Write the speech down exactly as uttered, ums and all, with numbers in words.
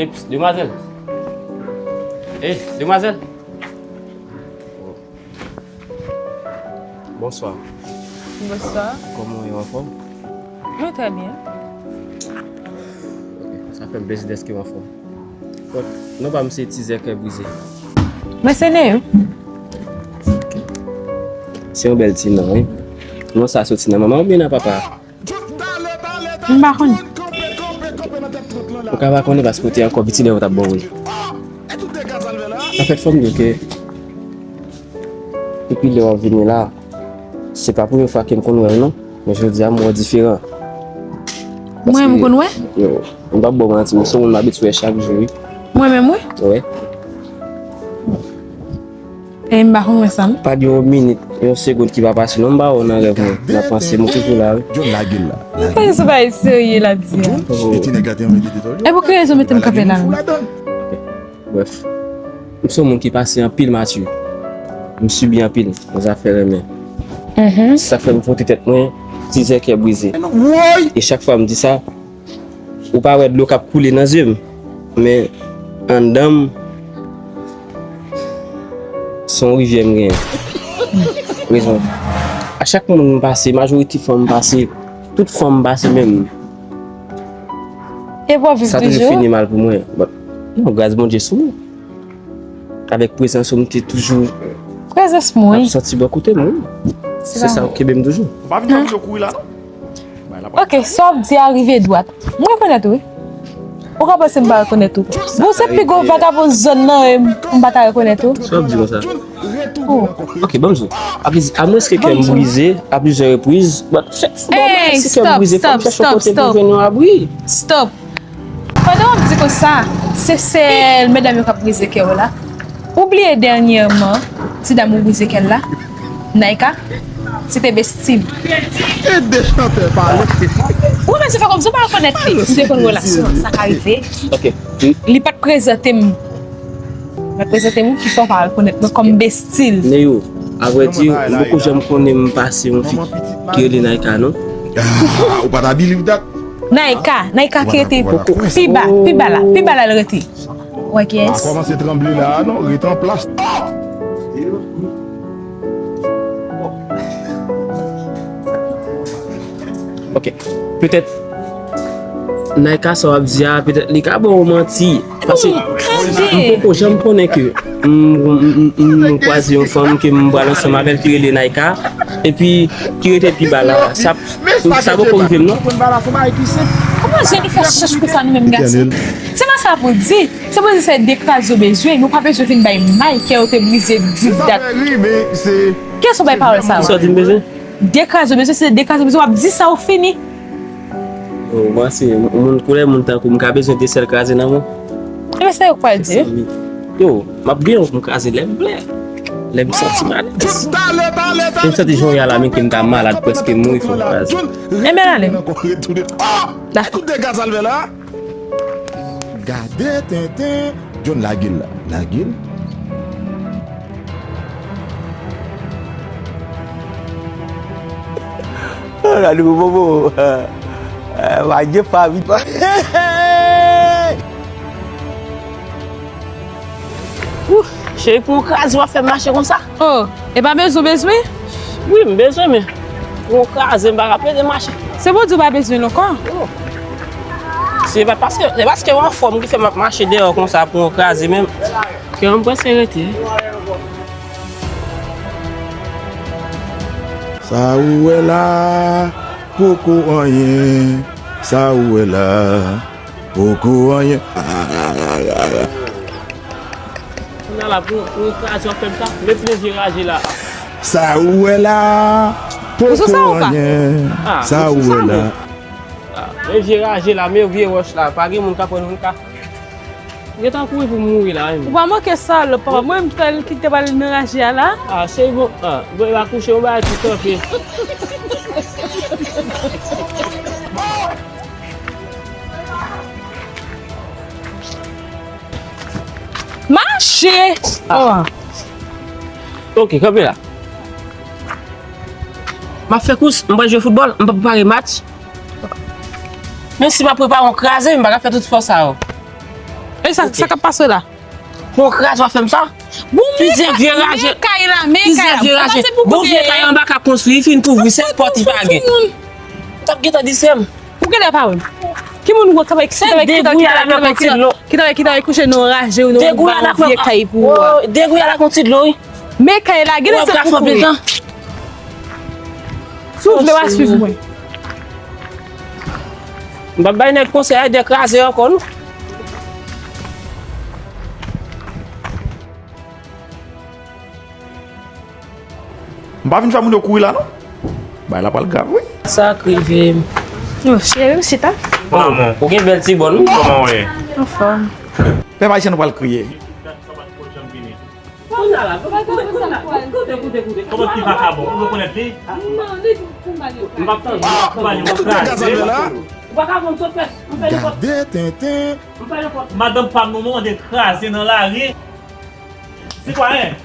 Eps, demwazèl. Eh, demwazèl. Bonswa. Bonswa. Kòman w ye, w anfòm? Mwen trè byen. Ok, sa fè m plezi dèske w anfòm. Bon, non pa m se Tizè Kè Brize. Mwen se Neyou. Ok. Se yon bèl ti non, wi. Non sa soti nan manman w oubyen nan papa? M pa konnen. Ou ka pa konnen paske w te ankò piti lè yo t ap ba w li. Anfèt, fò m di w ke depi lè w ap vini la, se pa premye fwa ke m konn wè w non. Men jodi a, m wè w diferan. Mwen, m konn wè? Yo, m p ap ba w manti, m se yon moun m abitye wè chak jou, wi. Mwen menm, wi? Wi. E m pa konn wè sa, non. Pa gen yon minit, yon segonn ki pa pase, non, m pa wè w nan rèv mwen. Nan panse m, ou toujou la, wi. Mwen panse se bagay serye l ap di a. Oh. E pou ki rezon mete m kanpe la menm? Brèf, m se yon moun ki pase anpil mati. M sibi anpil nan zafè renmen. Se sa k fè m vote tèt mwen Tizè Kè Brize. E chak fwa m di sa, ou pa wè dlo k ap koule nan zye m, men anndan m, se yon rivyè m genyen. Rezon. A chak moun m pase, majorite fanm m pase, tout fanm m pase menm. E pou w ap viv toujou? Sa toujou fini mal pou mwen. But, non, gras Bondye sou mwen. Avèk prezans ou, m te toujou ap soti bò kote m, wi. Se sa k kenbe m toujou. Ou pa vin fè moun yo kouri la, non? Ok, sa w ap di a rive dwat. Mwen rekonèt ou, wi. Ou ka panse m pa rekonèt ou. Bon, se pi gwo vagabon zòn nan, e m pa ta rekonèt ou. Sa w ap di konsa? Oh. Ok, ban m di w. Amwens ke kè m brize a plizyè repriz, but fè, fè, bon, si kè m brize, fò m chèche yon kote pou jwenn yon abri. Stop. Pandan w ap di konsa, se sèl medam yo k ap brize kè w la. Ou bliye dènyèman, ti dam ou brize kè l la, Naïka, se te besti m. E de chantè pale. Ou menm se fè kòmsi w pa rekonèt li. M te konn relasyon an, sa ka rive. Ok. Li pa t prezante m. Li pa t prezante m, ki fè w pa rekonèt mwen kòm besti l. Neyou, avrèdi, m poko janm konnen m pase yon fi ki rele Naïka, non. Ah, ou pa ta believe that? Naïka, Naïka ki rete pi ba, pi ba la, pi ba la l rete. Ou wè kiyès? Pa kòmanse tranble la, non, rete an plas. Oh! Ok. Petèt, Naïka, sa w ap di a, petèt li ka ba w manti. Paske m poko janm konnen ke m, m, m, m, m kwaze yon fanm ke m pral ansanm avè l ki rele Naïka, epi ki rete pi ba la. Sa, sa poko rive m, non. Kòman jan nou fè chèch konsa nou menm gason? Se pa sa pou di. Se pou di se de krazo bezwen. Nou pa bezwen vin bay may kè yo te brize di dat. Kiyès ou bay pawòl sa yo? Kisa w di m bezwen? De krazo bezwen, se de krazo bezwen. W ap di sa ou fini. Oh, mwen se moun koulè, moun tankou m ka bezwen de sèl kraze nan mwen. Ebyen, se yo k pral di. Yo, m ap gen yon pou m kraze lè m vle. Lè m santi m alèz. Lè m santi jan w ye a la, men ke m ta malad, prèske mouri, fò m kraze. Ebyen, ale. Dakò. Gade tenten. John, lage l la. Lage l. Ah, gade pou bobo. Ah, ah, pa gen pa vit. Ouh, cheri, pou yon kraze w ap fè m mache konsa? Oh, e pa bezwen w bezwen? Wi, m bezwen, men pou yon kraze, m pa ka plede mache. Se pou di w pa bezwen l ankò. Oh. Se pa paske, se paske w anfòm ki fè m ap mache deyò konsa pou yon kraze, men kè m prèske rete. Sa ou wè la, poko anyen. Sa ou wè la, poko anyen. Kounye a la, pou, pou kraze w ap fè m sa, men vye raje la. Sa ou wè la, poko anyen. Sa ou wè la. Ah, men vye raje la, men vye wòch la, pa gen moun k ap pran nou ka. Gentan kouri pou mouri la, wi. Ou pa manke salòp, papa. Mwen, m fè l kite pral nan raje a la. Ah, se bon. Ah, bon, e pa kouche, yon bagay ki kanpe. Mache! Ah. Oh. Ok, kanpe la. M ap fè kous, m pral jwe foutbòl, m pa prepare match. Men si m ap prepare yon kraze, m pa ka fè tout spò sa yo. Sa, sa k ap pase la? Bon, kraz w ap fè m sa? Bon, men kay la, men kay la. Bon, vye kay anba k ap konstwi, fin kouvri, sèl pòt li pa gen. T ap gentan di se m. Ou genlè pa wè m. Ki moun ou wè k ap, ki t ap, ki t ap, ki t ap, ki t ap, ki t ap kouche nan raje ou nan yon vye kay pou ou a? Degouya la kon ti dlo, wi. Men kay la, genlè se pou kouri. Si w vle w a swiv mwen. M p ap bay nèg konsèy a de kraze ankò, non. M pa vin fè moun yo kouri la, non. Bagay la pral grav, wi. Sa k rive m? Oh, cheri, m chita. Manman, ou gen bèl ti bòn, wi. Kòman w ye? Anfòm. Pèp ayisyen nou pral kriye. Kounye a la, kounye a, kounye a, kounye a, kounye a. Kòman ki vakabon? Ou rekonèt li? Non, li di pou m pa gen kay. M p ap tande, m p ap tande, m p ap kraze. Ou pa ka konn sot fè, m fè nenpòt. Gade tenten. M fè nenpòt. Madanm pa m nan moman de kraze nan lari. Sitwayen.